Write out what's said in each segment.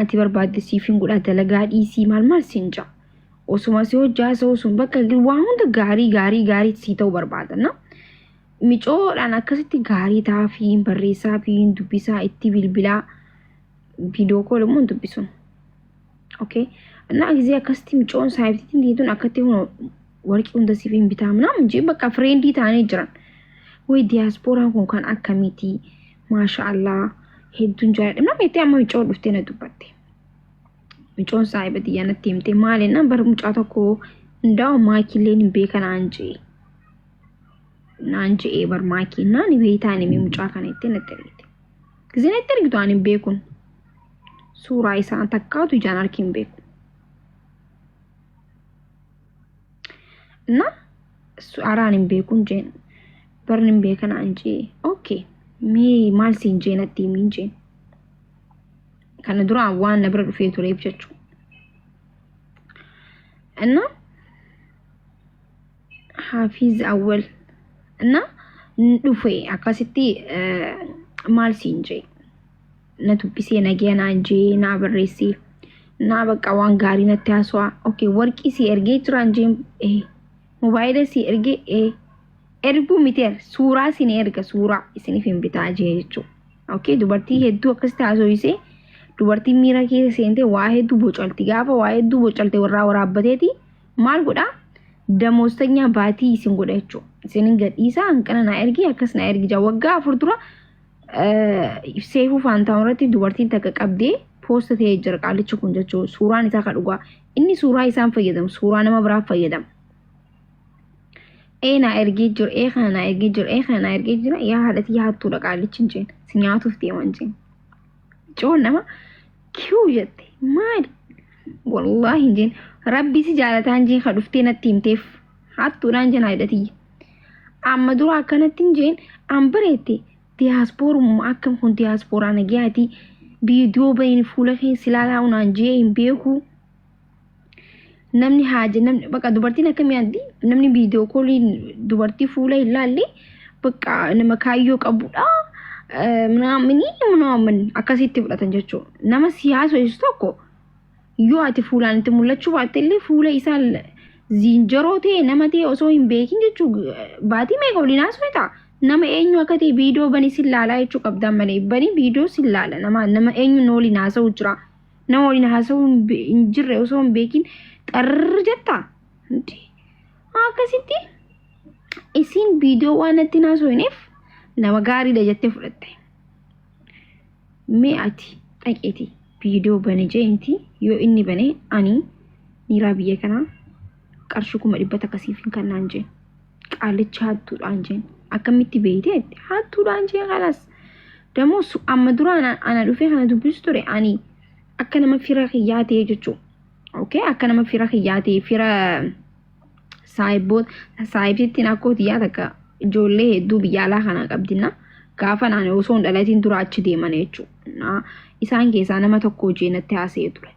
Ati barbaadde siifin godha, dalagaa dhiisii, maal maal siin ja'a. Osuma si hojii haasa'u sun bakka waa hunda gaarii gaarii gaarii sii ta'uu barbaada. Na micoodhaan akkasitti gaarii ta'aa fi barreessaa fi dubbisaa, itti bilbilaa, video call immoo hin dubbisuun. Okay. እና ጊዜ akkasitti micoon saayibtiitiin diituun akkatti warqii hunda siif hin bitaa ምናምን jee bakka friendii ta'anii jiran. Way, diyaaspooraan kun kan akkamiiti? Maasha Allah, hedduun jaalladha. Nama itti amma micoon dhuftee na dubbatte. Micoon saayiba xiyyaa natti himte, maali naan bara mucaa tokko hundaa'u maakiilleen hin beeka naan jee. Naan je'ee bar maakii naan beektaan himi mucaa kana itti natti ergite. Gisee natti ergitu ani hin beekun. Suuraa isaa takkaatu ijaan arki hin beeku. እና araan hin beekun jeen, barni hin beekan an jee. Okay, mee maal siin jee natti himiin jeen. Kana duraan waan na bira dhufee tureef jechuudha. እና Hafiz Awwal እና dhufe akkasitti maal siin jee na dubbisee, nagaya naan jee, naa barreessee, naa bakka waan gaarii natti haasawaa. Okay, warqii si ergee jiraan jeen, ee mobaayila si ergee, ee erguu miti, suuraa isin erga, suuraa isiniif hin bitaa jee jechuudha. Okay, dubartii hedduu akkasitti haasawisee, dubartiin miira keessa seentee waa hedduu bocalti. Gaafa waa hedduu bocalte warraa waraabbateeti maal godhaa? Damoostanyaa baatii isin godha jechuudha. Isin gadhiisaa, hanqina naa ergi, akkas naa ergi jaa. Waggaa 4 dura Seefuu Faantaawun irratti dubartiin takka qabdee post ta'ee jira qaalichi kun jechuudha. Suuraan isaa kan dhugaa. Inni suuraa isaan fayyadamu, suuraa nama biraa fayyadama. Ee naa ergee jira, ee kana naa ergee jira, ee kana naa ergee jira. Yaa haadhati hattuudha qaalichi hin jeen. Si nyaatuuf deema hin jeen. Coon nama kiw jette, maali? Wallaahi hin jeen. Rabbi si jaalataan jeen, ka dhuftee natti himteef hattuudhaan jeen haadhatiyya. Amma dura akkanatti hin jeen an bareette diyaaspoorummaa akkam kun diyaaspooraa nagayaati, viidiyoo bahin fuula keessa ilaalaa unaan jee hin beeku. Namni haaja namni bakka dubartiin akkamii yaaddi? Namni video calliin dubartii fuula hin laalle bakka nama kaayyoo qabudha. Minaaminii minaamin akkasitti fudhatan jechuudha. Nama siyaasa tokko yoo ati fuulaan itti mul'achuu baatte illee, fuula isaa ziinjaroo ta'e nama ta'e osoo hin beekin jechuu, baatii meeqa waliin haasofne ta'a. Nama eenyu akka ta'e viidiyoo banii sin laalaa jechuu qabdaa malee, banii viidiyoo sin laala, nama eenyu waliin haasa'u jira. Nama waliin haasa'uu hin jirre osoo hin beekin xarr jettaa. Akkasitti isiin viidiyoo waan natti hin haasofneef nama gaariidha jettee fudhatte. Mee ati dhaqeeti viidiyoo bane jeenti, yoo inni bane ani niiraa biyya kanaa qarshii 100,000 siif hin kennaan jeen. Qaalicha hattuudhaan jeen. Akkamitti beeyte? Hattuudhaan jeen kanas. Dammoo amma dura ana dhufee kana dubbisu ture, ani akka nama fira kiyyaa ta'e jechuudha. Okay, akka nama fira kiyyaa ta'e, fira saayibboota saayibsittiin akkoo tiyyaa takka ijoollee hedduu biyya alaa kana qabdina. Gaafa naan osoo hin dhalatiin dura achi deeman jechuudha. Isaan keessaa nama tokko hojii natti haasa'ee ture.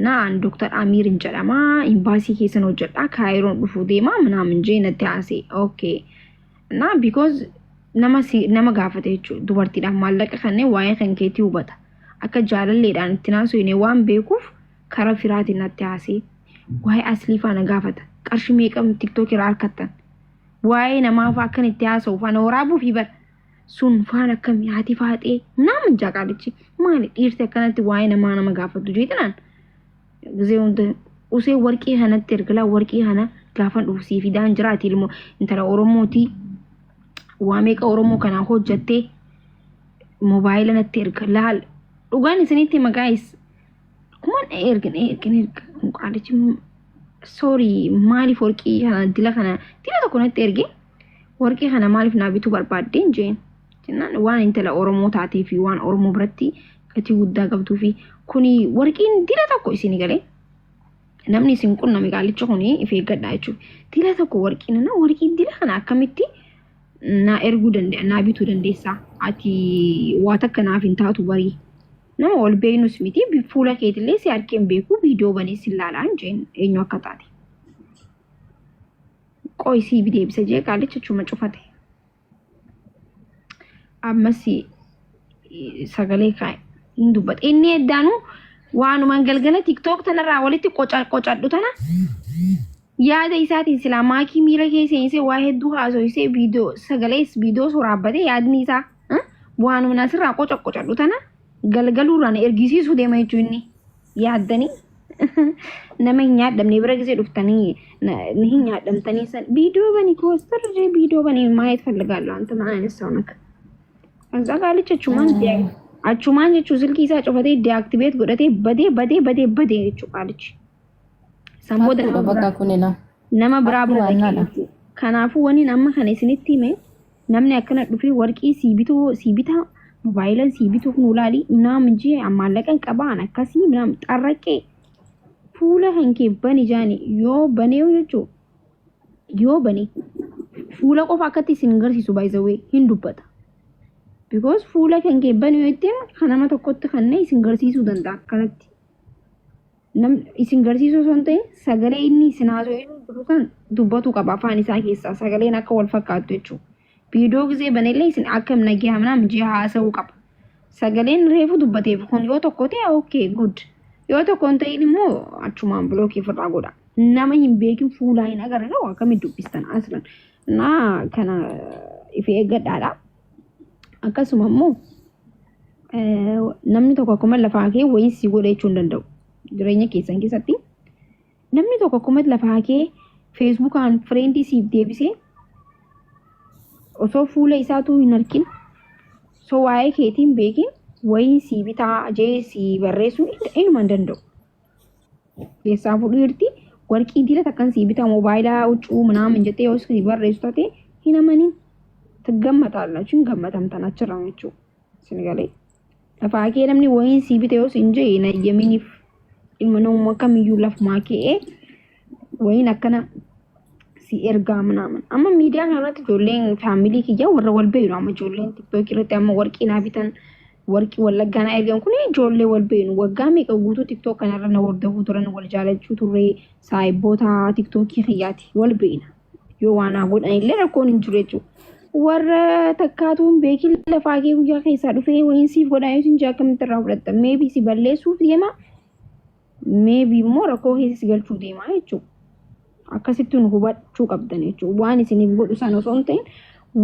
Naan Dr. Amiirin jedhama, imbaasii keessan hojjedha, Kaayiroon dhufuu deema ምናምን jee natti haasa'e. Okay. Na because nama si nama gaafate jechuudha. Dubartiidhaaf maallaqa kanneen waa'ee kan keetii hubata. Akka jaalalleedhaan itti naasuu waan beekuuf karaa firaatiin natti haasa'e. Waa'ee aslii faana gaafata. Qarshii meeqa TikTok irraa harkattan? Waa'ee namaa fa'aa akkan itti haasa'u faana waraabuu fi bara. Sun faana akkamii haati faaxee nama jaaqaalichi maali dhiirti akkanatti waa'ee namaa nama gaafatu jeetinaan. Gisee hunda usee warqii kanatti ergalaa, warqii kana gaafa dhufu sii fidaan jiraati, ilmoo intala Oromooti, waa meeqa Oromoo kanaa hojjattee, moobaayila natti erga. Laal, dhugaan isinitti maqaayis kuman erga erga erga. Kun qaalichi, sorry, maaliif warqii kana dila kana dila tokko natti erge, warqii kana maaliif naa bituu barbaaddeen jeen jennaan, waan intala Oromoo taatee fi waan Oromoo biratti gatii guddaa qabduu fi kuni warqiin dila tokko isin galee namni isin qunname qaalicha kuni if eeggadhaa jechuudha. Dila tokko warqiin na warqiin dila kana akkamitti naa erguu danda'a, naa bituu dandeessaa? Ati waa takka naaf hin taatu barii. Nama wal beeknus miti, fuula keetillee si harkee hin beeku, viidiyoo banee si ilaalaan jeen eenyu akka taate. Qoy sii deebisa jee qaalicha chuma cufate. Ammas sagalee kaa'e. Hin dubbata. Inni eddaanuu waanuman galgala TikTok tanarraa walitti qocadhu tana yaada isaatiin silaa maakii miira kee seensee waa hedduu haasoysee viidiyoo sagalees viidiyoo soraabbatee yaadni isaa waanuman asirraa qoca qocadhu tana galgaluurraan ergisiisuu deema jechuun inni yaaddanii nama hin nyaadhamne bira gisee dhuftanii hin nyaadhamtanii san viidiyoo bani koostarree viidiyoo bani maayet ፈልጋለሁ አንተ ምን አይነት ሰው ነህ? ከዛ qaalichi achumaan achumaan jechuun silkii isaa cufatee deactivate godhatee badee badee badee badee jechuudha qaalichi. San booda Hattuudha nama biraa bakka kunila. nama biraa Hattuu bira dhaqee waannaadha. jechuudha. Kanaafuu wani amma kana isinitti hime namni akkana dhufee warqii sii bituu sii bitaa mobaayila sii bituu kun ulaalii ምናምን jee maallaqan qabaan akkasii ምናምን xarraqee fuula kan kee bani jaani yoo banee jechuudha yoo bane fuula qofa akkatti isin garsiisu by the way hin dubbata. Because fuula kan kee bane yoo ittiin kan nama tokkotti kanneen isin garsiisuu danda'a akkanatti. Nam isin garsiisuu osoo hin ta'in sagalee inni isin haasa'u jiru san dubbatu qaba afaan isaa keessaa sagaleen akka wal fakkaattu jechuudha. Viidiyoo gisee banellee isin akkam nagiyaa ምናምን jee haasa'uu qaba. Sagaleen reefu dubbateef kun yoo tokko ta'e okay good. Yoo tokko hin ta'in immoo achumaan block ofirraa godha. Nama hin beekin fuulaa hin agarre ta'u akkamitti dubbistan aslan. Naa kana ifi eeggadhaadha. Akkasuma immoo namni tokko akkuma lafaa kee wayii si godha jechuu hin danda'u. Jireenya keessan keessatti namni tokko akkuma lafaa kee Facebookaan friend siif deebisee osoo fuula isaatuu hin argin osoo waa'ee keetiin beekin wayii si bitaa jee si barreessuu inuma hin danda'u. Keessaa fudhiirti warqii dila takkan si bitaa moobaayilaa huccuu ምናምን jettee yoo si barreessu taate hin amanin. Gammataallachuun hin gammatamtan achirraa jechuudha. Isin galee. Lafaa kee namni wayiin sii bite yoo siin jee hin ayyaminiif ilma namummaa kamiyyuu lafumaa ka'ee wayiin akkana si ergaa ምናምን. Amma miidiyaa kanarratti ijoolleen family kiyya warra wal beeynu amma ijoolleen TikTok irratti amma warqii naa bitan warqii wallaggaa naa ergan kun ijoollee wal beeynu waggaa meeqa guutuu TikTok kanarra na hordofuu turan wal jaalachuu turre saayibboota TikTokii kiyyaati wal beeyna. Yoo waan naa godhan illee rakkoon hin jiru jechuudha. Warra takkaatuun beekin lafaa kee guyyaa keessaa dhufee wayiin siif godhaa yoo sin jee akkamitti irraa fudhatta? Maybe si balleessuuf deema maybe immoo rakkoo keessa si galchuu deema jechuudha. Akkasitti nu hubachuu qabdan jechuudha. Waan isiniif godhu san osoo hin ta'in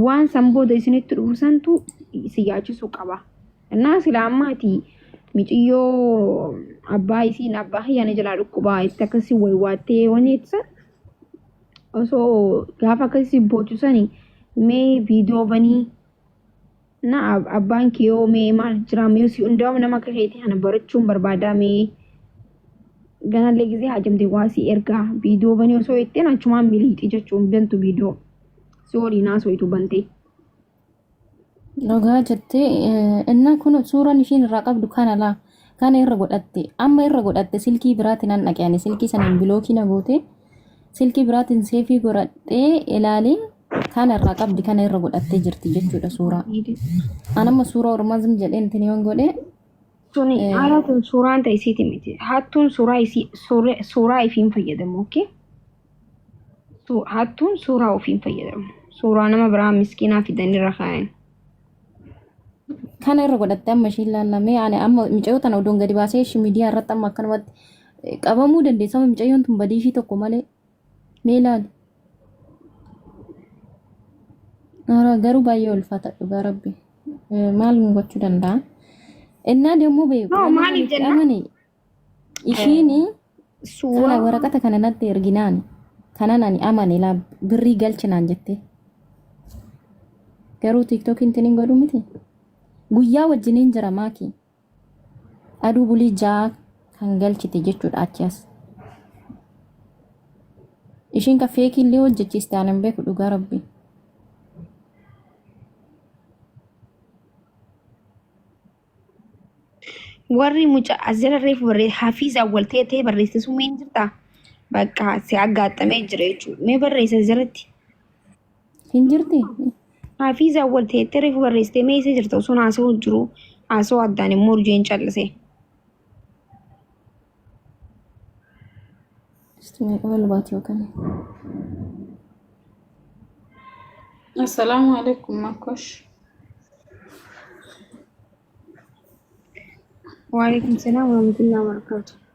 waan san booda isinitti dhufu santu si yaachisuu qaba. Innaa sila ammaati miciyyoo abbaa isiin abbaa kiyyaana jalaa dhukkubaa itti akkasii waywaattee wanni ibsan osoo gaafa akkasii boochu sani mee viidiyoo banii na abbaan kee yoo mee maal jira mee si hundaa'u nama akka keetii kana barachuun barbaadaa mee ganallee gisee hajamte waa si ergaa viidiyoo banii osoo ittiin achumaan miliixi jechuun bantu viidiyoo si waliin haasoitu bantee. Dhugaa jettee innaa kun suuraan ishiin irraa qabdu kana laa kana irra godhatte amma irra godhatte silkii biraatiin an dhaqe ani silkii saniin block na goote silkii biraatiin save godhadhee ilaalee kana irraa qabdi kana irra godhattee jirti jechuudha suuraa. An amma suuraa ormaa zim jedhee intin yoon godhe. Tuni haala tun suuraan ta'e isiiti miti. Hattuun suuraa isii suuraa ifiin fayyadamu, okay? Hattuun suuraa ofiin fayyadamu. Suuraa nama biraa miskiinaa fidanii irra kaayan. Kana irra godhatte amma ishiin laallamee ani amma mucayyoo tana odoon gadi baasee ishii miidiyaa irratti amma akkanumatti qabamuu dandeessa amma mucayyoon tun badii ishii tokko malee mee ilaali. Ara garuu baay'ee ulfaata dhugaa rabbi. Maal nu gochuu danda'a? Innaa deemuu beeku. No, Wanni maaliif ani jenna? amane ishiin kana Suuraa waraqata kana natti erginaan kanan ani amane laa birrii galchinaan jette. Garuu TikTokiin tiniin godhu miti. Guyyaa wajjiniin jira maaki. Aduu bulii 6 kan galchite jechuudha achi as. Ishiin ka fake illee hojjechiiste ani hin beeku dhugaa rabbi. Warri mucaa as jala reefu barree Hafiiz Awwal ta'e ta'e barreessite sun mee hin jirtaa? Bakka si aggaattamee jira jechuudha. Mee barreessa as jalatti. Hin jirti? Hafiiz Awwal ta'e reefu barreessite mee isa jirta osoo haasa'uu jiru haasa'uu addaan immoo urjeen callisee. Isti meeqa wal baati yookaan? Assalaamu alaikum Makosh. Waalaikum salaam warahmatullahi wabarakatuh.